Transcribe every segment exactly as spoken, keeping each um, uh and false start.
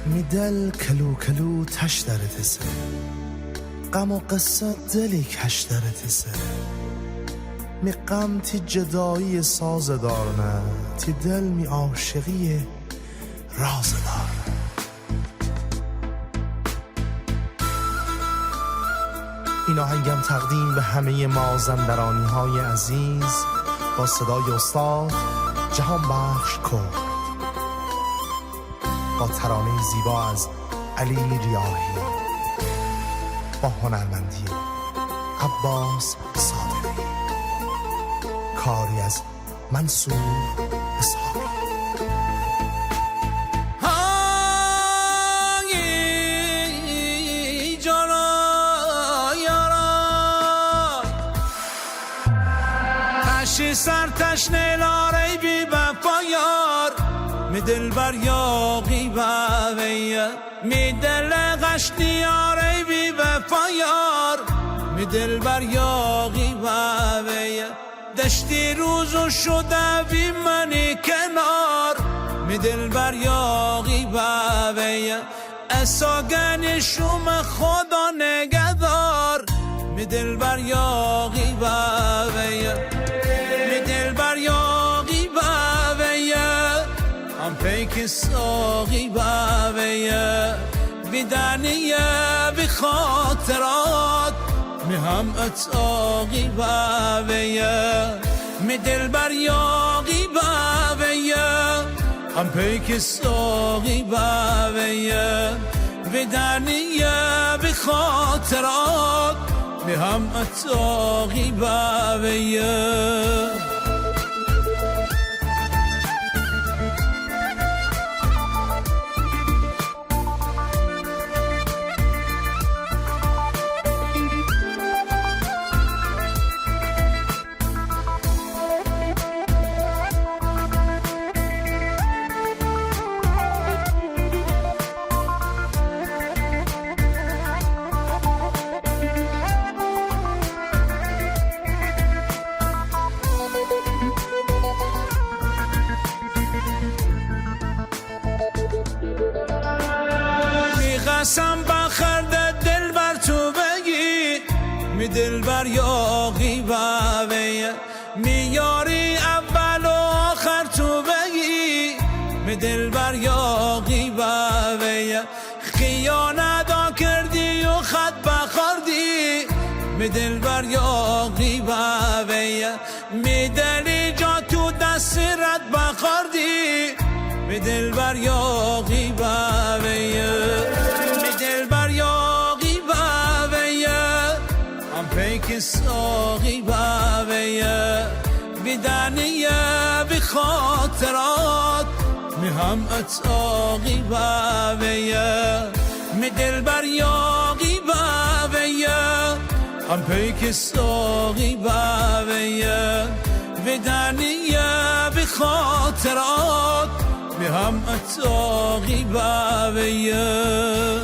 می دل کلو کلو تش دره تسه، غم و غصه دلی کش دره تسه. می غم تی جدایی ساز دارنه، تی دل می عاشقی راز دارنه. این آهنگم تقدیم به همهٔ مازندرانی‌های عزیز با صدای استاد جهانبخش کرد، با ترانهٔ زیبا از علی ریاحی، با هنرمندی عباس صادقی، کاری از منصور اسحاقی. های جانا یارا، تشی سر تشنه لاره بی وفا یار، می دلبر یاغی بویه، می دل غشنی یاره بی وفا یار، می دلبر یاغی بویه. دشتی روز و شده بی منی کنار، می دلبر یاغی بویه. اسا گنی شوم خدا نگهدار، می دلبر یاغی بویه. می دلبر یاغی بویه، هم پیک ساغی بویه. بی دنیه بی خاطرات، می هم اتاقی بویه. می دلبر یاغی بویه، هم پیک ساغی بویه. بی دنیه بی خاطرات، می هم اتاقی بویه. می قسم بخرده دلبر تو بگی، می دلبر یاغی بویه. می یاری اول و آخر تو بگی، می دلبر یاغی بویه. خیانت کردی و خط بخوردی، می دلبر یاغی بویه. می دلی جا تو دست رد بخوردی، می دلبر یاغی بویه. می دلبر یاغی بویه، هم پیک ساغی بویه. بی دنیه بی خاطرات، می هم اتاقی بویه. می دلبر یاغی بویه، هم پیک ساغی بویه. بی دنیه بی خاطرات، می هم اتاقی بویه.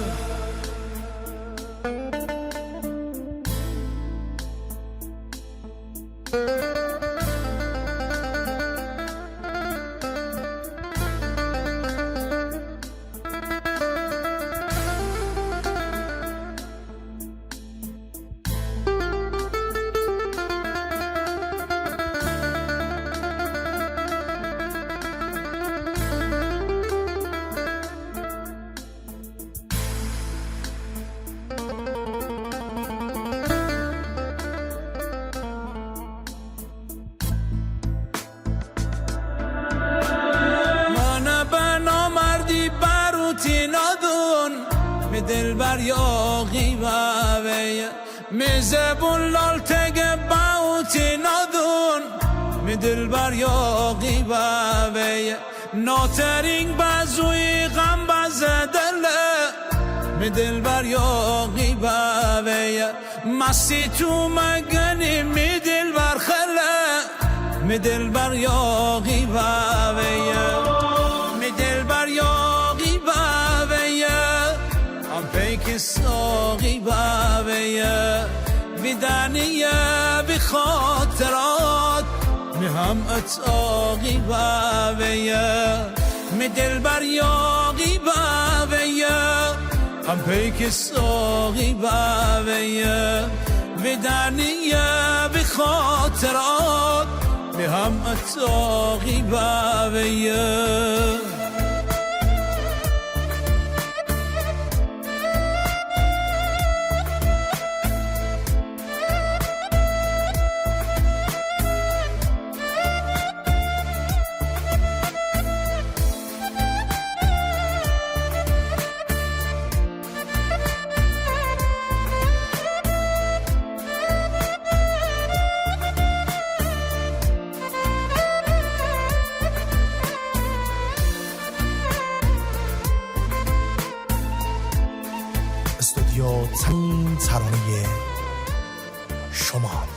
مانه به نامردی بروتی نادون، می دلبر یاغی بویه. می زبون لال تگه بوتی نادون، می دلبر یاغی بویه. ناترین بزوی غم بزه دله، می دلبر یاغی بویه. مستی تو مگنی می دلبر خله، می دلبر یاغی بویه. می دلبر یاغی بویه، هم پیک ساغی بویه. بی دنیه بی خاطرات، می هم اتاقی بویه. می دلبر یاغی بویه، هم پیک ساقی بویه، به دنیه به خاطرات، به هم اتاقی بویه. استودیو چنین ترانهٔ شمال.